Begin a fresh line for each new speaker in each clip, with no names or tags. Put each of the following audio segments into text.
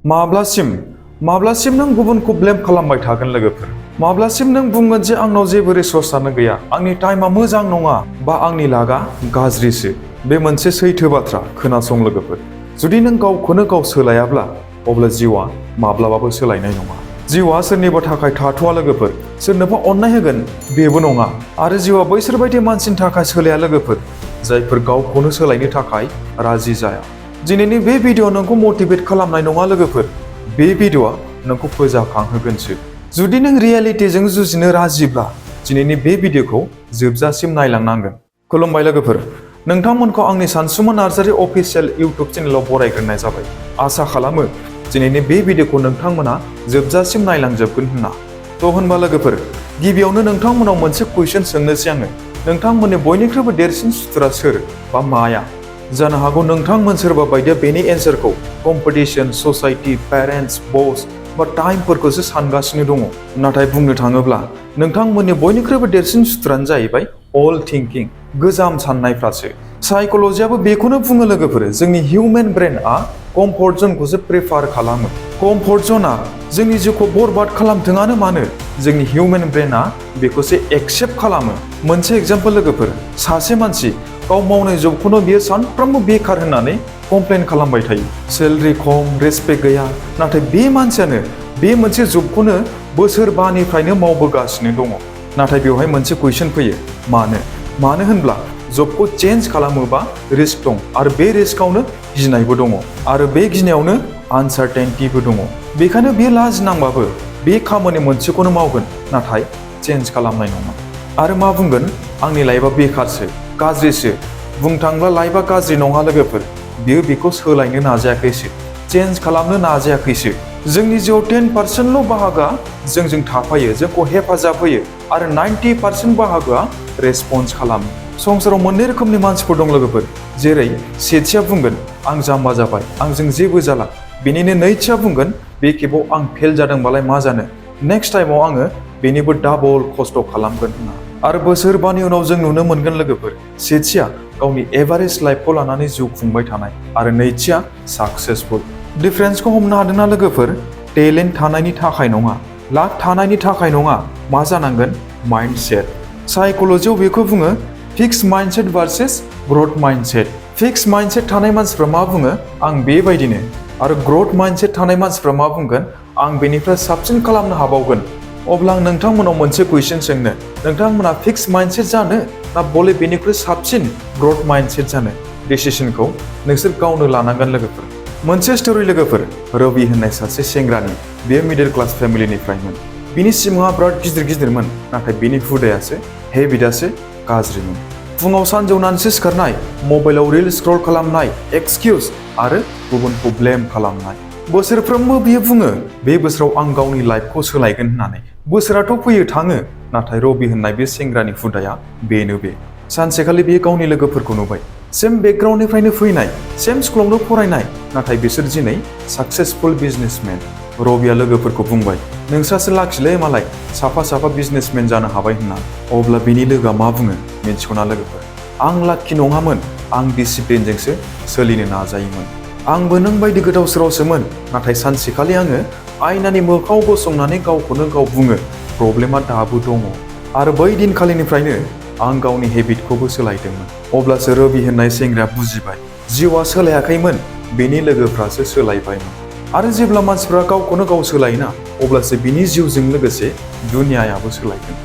माब्लासिम नों गुबुनखौ ब्लेम खालामबाय थागोन लोगोफोर? माब्लासिम नों बुंगोन जे आंनाव जेबो रिसोर्सआनो गैया, आंनि टाइमा मोजां नङा, बा आंनि लागा गाज्रिसो? बे मोनसे सैथो बाथ्रा। खोनासं लोगोफोर, जुदि नों गावखौनो गाव सोलायाब्ला अब्ला जिउआ माब्लाबाबो सोलायनाय नङा। जिउआ सोरनिबा थाखाय थाथ'आ लोगोफोर, सोरनोबा अननाय होगोन बेबो नङा। आरो जिउआ बैसोर बायदि मानसिनि थाखाय सोलाया लोगोफोर, जायफोर गावखौनो सोलायनो थाखाय राजि जाया। दिनैनि बे भिडिअ नोंखौ मटिभेट खालामनाय नङा लोगोफोर, बे भिडिअआ नोंखौ फोजाखांहोगोनसो। जुदि नों रियेलिटिजों जुजिनो राजिब्ला दिनैनि बे भिडिअखौ जोबजासिम नायलांनांगोन। खुलुमबाय लोगोफोर, नोंथांमोनखौ आंनि सानसुमा नार्जारी अफिसियेल इउटुब चेनेलाव बरायग्रोनाय जाबाय। आसा खालामो दिनैनि बे भिडिअखौ नोंथांमोना जोबजासिम नायलांजोबगोन होनना। थ' होनबा लोगोफोर, गिबियावनो नोंथांमोनाव मोनसे कुइसन सोंनोसै आङो। नोंथांमोननि बयनिख्रुइबो देरसिन सुथुरा सोर बा माया? जानो हागौ नोंथांमोन सोरबा बायदिया बेनि एन्सारखौ कम्पिटिशन, ससाइटि, पेरेन्टस, बस बा टाइमफोरखौसो सानगासिनो दङ। नाथाय बुंनो थाङोब्ला नोंथांमोननि बयनिख्रुइबो देरसिन सुथुरानो जाहैबाय अल्ड थिंकिं, गोजाम साननायफ्रासो। साइक'लजियाबो बेखौनो बुङो लोगोफोर, जोंनि हिउमेन ब्रेनआ कम्फर्ट जनखौसो प्रेफार खालामो। कम्फर्ट ज'ना जोंनि जिउखौ बरबाद खालामथोंआनो मानो, जोंनि हिउमेन ब्रेनआ बेखौसो एक्सेप्ट खालामो। मोनसे एग्जाम्पल लोगोफोर, सासे मानसि गाव मावनाय जबखौनो बियो सानफ्रोमबो बेखार होननानै कमप्लेन खालामबाय थायो। सेलेरि खम, रेसपेक्ट गैया, नाथाय बे मानसियानो बे मोनसे जबखौनो बोसोरबानिफ्रायनो मावबोगासिनो दङ। नाथाय बेवहाय मोनसे कुइसन फैयो, मानो होनब्ला जबखौ चेन्ज खालामोबा रिस्क दं, आरो बे रिस्कआवनो गिनायबो दङ, आरो बे गिनायावनो आनसार्टेनिटिबो दङ। बेखायनो बे लाजिनांबाबो बे खामानि मोनसेखौनो मावगोन, नाथाय चेन्ज खालामनाय नङा। आरो मा बुंगोन, आंनि लाइफआ बेखारसो, गाज्रिसो। बुंनो थाङोब्ला लाइफआ गाज्रि नङा लोगोफोर, बियो बेखौ सोलायनो नाजायाखैसो, चेन्ज खालामनो नाजायाखैसो। जोंनि जिउआव 10% बाहागोआ जोंजों थाफायो, जोंखौ हेफाजाब होयो, आरो 90% बाहागोआ रेसपन्स खालामो। संसाराव मोननै रोखोमनि मानसिफोर दं लोगोफोर, जेरै सेथिया बुंगोन आं जाम्बा जाबाय, आंजों जेबो जाला। बेनिनो नैथिया बुंगोन बे खेबाव आं फेल जादोंबालाय मा जानो, नेक्स्ट टाइमाव आङो बेनिबो डाबल खस्थ' खालामगोन होनना। आरो बोसोरबानि उनाव जों नुनो मोनगोन लोगोफोर, सेथिया गावनि एभारेज लाइफखौ लानानै जिउ खुंबाय थानाय, आरो नैथिया साक्सेसफुल। डिफारेन्सखौ हमनो हादोंना लोगोफोर? टेलेन्ट थानायनि थाखाय नङा, लाक थानायनि थाखाय नङा, मा जानांगोन? माइन्डसेट। साइक'लजियाव बेखौ बुङो fix mindset versus growth mindset. Fix mindset थानाय मानसिफ्रा मा बुङो, आं बेबायदिनो। आरो ग्र'थ माइन्डसेट थानाय मानसिफ्रा मा बुंगोन, आं बेनिफ्राय साबसिन खालामनो हाबावगोन। अब्ला आं नोंथांमोनाव मोनसे कुइसन सोंनो, नोंथांमोना फिक्स माइन्डसेट जानो ना बले बेनिख्रुइ साबसिन ग्र'थ माइन्डसेट जानो? डिसिसनखौ नोंसोर गावनो लानांगोन लोगोफोर। मोनसे स्ट'रि लोगोफोर, रबि होननाय सासे सेंग्रानि, बेयो मिडल क्लास फेमिलिनिफ्रायमोन। बिनि सिमाङा बिराद गिदिरमोन, नाथाय बिनि हुदायासो, हेबिटआसो गाज्रिमोन। फुङाव सानजौनानैसो सिखारनाय, मबाइलाव रिल स्क्रल खालामनाय, एक्सकिउज आरो गुबुनखौ ब्लेम खालामनाय। बोसोरफ्रोमबो बियो बुङो बे बोसोराव आं गावनि लाइफखौ सोलायगोन होननानै। बोसोराथ' फैयो थाङो, नाथाय रबि होननाय बे सेंग्रानि हुदाया बेनो बे। सानसेखालि बियो गावनि लोगोफोरखौ नुबाय, सेम बेकग्राउन्डनिफ्रायनो फैनाय, सेम स्कुलावनो फरायनाय, नाथाय बिसोर दिनै साक्सेसफुल बिजनेसमेन। रबिया लोगोफोरखौ बुंबाय, नोंस्रासो लाखिलै मालाय, साफा बिजनेसमेन जानो हाबाय होनना। अब्ला बिनि लोगोआ मा बुङो मिन्थिगौना लोगोफोर? आं लाखि नङामोन, आं डिसिप्लिनजोंसो सोलिनो नाजायोमोन। आंबो नों बायदि गोदाव सोरावसोमोन, नाथाय सानसेखालि आङो आयनानि मोखाङाव गसंनानै गावखौनो गाव बुङो प्रब्लेमा दाबो दङ। आरो बै दिनखालिनिफ्रायनो आं गावनि हेबिटखौबो सोलायदोंमोन। अब्लासो रबि होननाय सेंग्राया बुजिबाय, जिउआ सोलायाखैमोन, बेनि लोगोफ्रासो सोलायबायमोन। आरो जेब्ला मानसिफ्रा गावखौनो गाव सोलायोना, अब्लासो बिनि जिउजों लोगोसे दुनियायाबो सोलायगोन।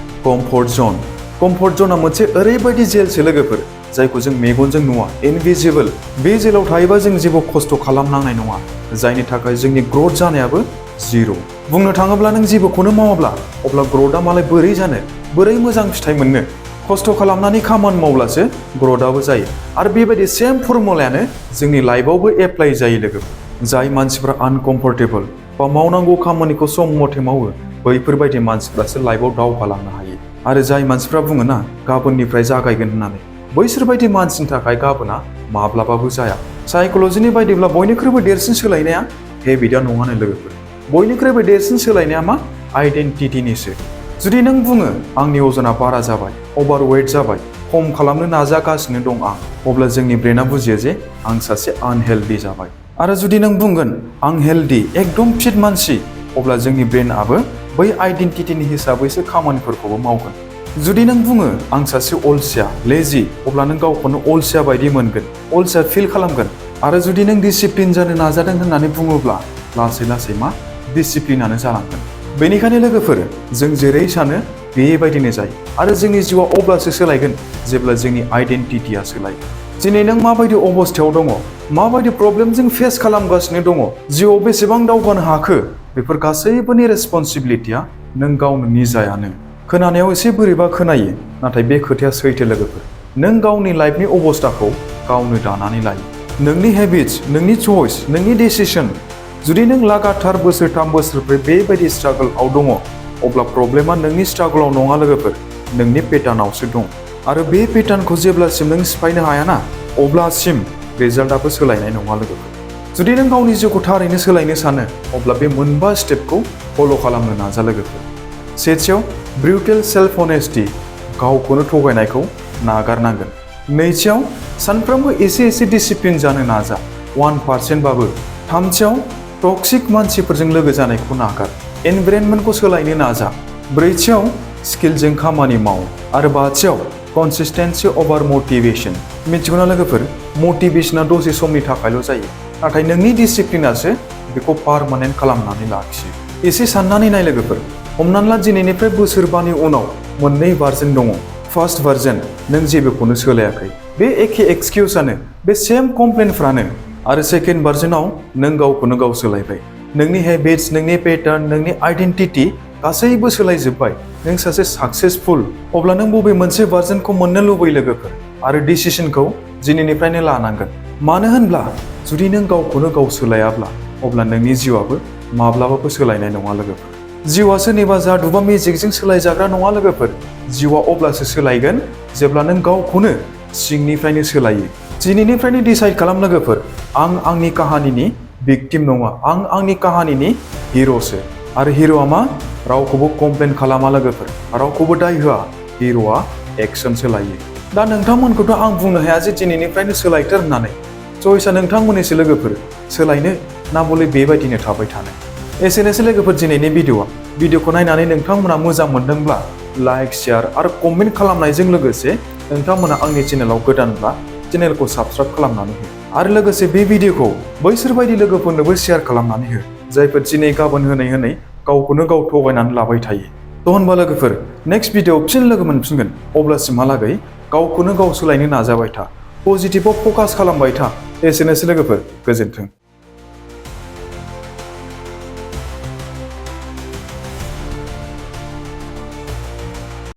कम्फर्ट जनआ मोनसे ओरैबायदि जेलसो लोगोफोर, जायखौ जों मेगनजों नुवा, इनभिजिबल। बे जेलाव थायोबा जों जेबो खस्थ' खालामनांनाय नङा, जायनि थाखाय जोंनि ग्र'थ जानायाबो जिर'। बुंनो थाङोब्ला नों जेबोखौनो मावाब्ला अब्ला ग्र'थआ मालाय बोरै जानो, बोरै मोजां फिथाइ मोननो? खस्थ' खालामनानै खामानि मावब्लासो ग्र'थआबो जायो। आरो बेबायदि सेम फर्मुलायानो जोंनि लाइफआवबो एप्लाइ जायो लोगोफोर। जाय मानसिफ्रा आनकम्फर्टेबल बा मावनांगौ खामानिखौ सम मथे मावो, बैफोरबायदि मानसिफ्रासो लाइफआव दावगालांनो हायो। आरो जाय मानसिफ्रा बुङोना गाबोननिफ्राय जागायगोन होननानै, बैसोरबायदि मानसिनि थाखाय गाबोना माब्लाबाबो जाया। साइक'लजिनि बायदिब्ला बयनिख्रुइबो देरसिन सोलायनाया हेबिटआ नङानो लोगोफोर। बयनिख्रुइबो देरसिन सोलायनाया मा? आइडेन्टिटिनिसो। जुदि नों बुङो आंनि अजना बारा जाबाय, अभारवेट जाबाय, खम खालामनो नाजागासिनो दं आं, अब्ला जोंनि ब्रेना बुजियो जे आं सासे आनहेल्दि जाबाय। आरो जुदि नों बुंगोन आं हेल्दी एकदम फिट मानसि, अब्ला जोंनि ब्रेनआबो बै आइडेन्टिटिनि हिसाबैसो खामानिफोरखौबो मावगोन। जुदि नों बुङो आं सासे अलसिया लेजि, अब्ला नों गावखौनो अलसिया बायदि मोनगोन, अलसिया फिल खालामगोन। आरो जुदि नों डिसिप्लिन जानो नाजादों होननानै बुङोब्ला लासै लासै डिसिप्लिनानो जालांगोन। बेनिखायनो लोगोफोर, जों जेरै सानो बेबायदिनो जायो आरो जोंनि जिउआ अब्लासो सोलायगोन जेब्ला जोंनि आइडेन्टिटिया सोलायगोन। दिनै नों माबायदि अबस्थायाव दङ, माबायदि प्रब्लेमजों फेस खालामगासिनो दङ, जिउआव बेसेबां दावगानो हाखो, बेफोर गासैबोनि रेसपन्सिबिलिटिया नों गावनो निजायानो। खोनानायाव एसे बोरैबा खोनायो, नाथाय बे खोथाया सैथो लोगोफोर। नों गावनि लाइफनि अबस्थाखौ गावनो दानानै लायो। नोंनि हेबिट्स, नोंनि चइस, नोंनि डिसिसन। जुदि नों लागातार बोसोरथाम बोसोरब्रै बेबायदि स्ट्रागोलआव दङ, अब्ला प्रब्लेमा नोंनि स्ट्रागोलाव नङा लोगोफोर, नोंनि पेटार्नावसो दं। आरो बे पेटार्नखौ जेब्लासिम नों सिफायनो हायाना, अब्लासिम रिजाल्टआबो सोलायनाय नङा लोगोफोर। जुदि नों गावनि जिउखौ थारैनो सोलायनो सानो, अब्ला बे मोनबा स्टेपखौ फल' खालामनो नाजा लोगोफोर। सेथियाव ब्रुटेल सेल्फ अनेस्टि, गावखौनो थगायनायखौ नागारनांगोन। नैथियाव सानफ्रोमबो एसे एसे डिसिप्लिन जानो नाजा, 1% बाबो। थामथियाव टक्सिक मानसिफोरजों लोगो जानायखौ नागार, एनभाइरनमेन्टखौ सोलायनो नाजा। ब्रैथियाव स्किलजों खामानि माव। आरो बाथियाव कनसिस्टेन्सि अभार मटिभेशन। मिथिगौना लोगोफोर, मटिभेशना दसे समनि थाखायल' जायो, नाथाय नोंनि डिसिप्लिनासो बेखौ पारमानेन्ट खालामनानै लाखियो। एसे साननानै नाय लोगोफोर, हमनानै ला दिनैनिफ्राय बोसोरबानि उनाव मोननै भार्जन दङ। फार्स्ट भार्जन, नों जेबोखौनो सोलायाखै, बे एखे एक्सकिउसानो, बे सेम कमप्लेनफ्रानो। आरो सेकेन्ड भार्जनाव नों गावखौनो गाव सोलायबाय, नोंनि हेबिट्स, नोंनि पेटार्न, नोंनि आइडेन्टिटि गासैबो सोलायजोब्बाय, नों सासे साक्सेसफुल। अब्ला नों बबे मोनसे भार्जनखौ मोननो लुबैयो लोगोफोर? आरो डिसिसनखौ दिनैनिफ्रायनो लानांगोन। मानो होनब्ला जुदि नों गावखौनो गाव सोलायाब्ला, अब्ला नोंनि जिउआबो माब्लाबाबो सोलायनाय नङा लोगोफोर। जिउआ सोरनिबा जादु बा मेजिकजों सोलायजाग्रा नङा लोगोफोर। जिउआ अब्लासो सोलायगोन जेब्ला नों गावखौनो सिंनिफ्रायनो सोलायो। दिनैनिफ्रायनो डिसाइड खालाम लोगोफोर, आं आंनि काहानिनि भिक्टिम नङा, आं आंनि काहानिनि हिर'सो। आरो हिर'आ मा? रावखौबो कमप्लेन खालामा लोगोफोर, रावखौबो दाय होआ। हिर'आ एक्सनसो लायो। दा नोंथांमोनखौथ' आं बुंनो हाया जे दिनैनिफ्रायनो सोलायथार होननानै। चइसआ नोंथांमोननिसो लोगोफोर, सोलायनो ना बले बेबायदिनो थाबाय थानो। एसेनोसै लोगोफोर दिनैनि भिडिअखौ नायनानै नोंथांमोना मोजां मोनदोंब्ला लाइक, शेयार आरो कमेन्ट खालामनायजों लोगोसे नोंथांमोना आंनि चेनेलाव गोदानब्ला चेनेलखौ साबस्क्राइब खालामनानै हो। आरो लोगोसे बे भिडिअखौ बैसोरबायदि लोगोफोरनोबो शेयार खालामनानै हो, जायफोर दिनै गाबोन होनै गावखौनो गाव थगायनानै लाबाय थायो। थ' होनबा लोगोफोर, नेक्स्ट भिडिअआव फिन लोगो मोनफिनगोन। अब्लासिमहालागै गावखौनो गाव सोलायनो नाजाबाय था, पजिटिभआव फकास खालामबाय था। एसेनोसै लोगोफोर, गोजोन्थों।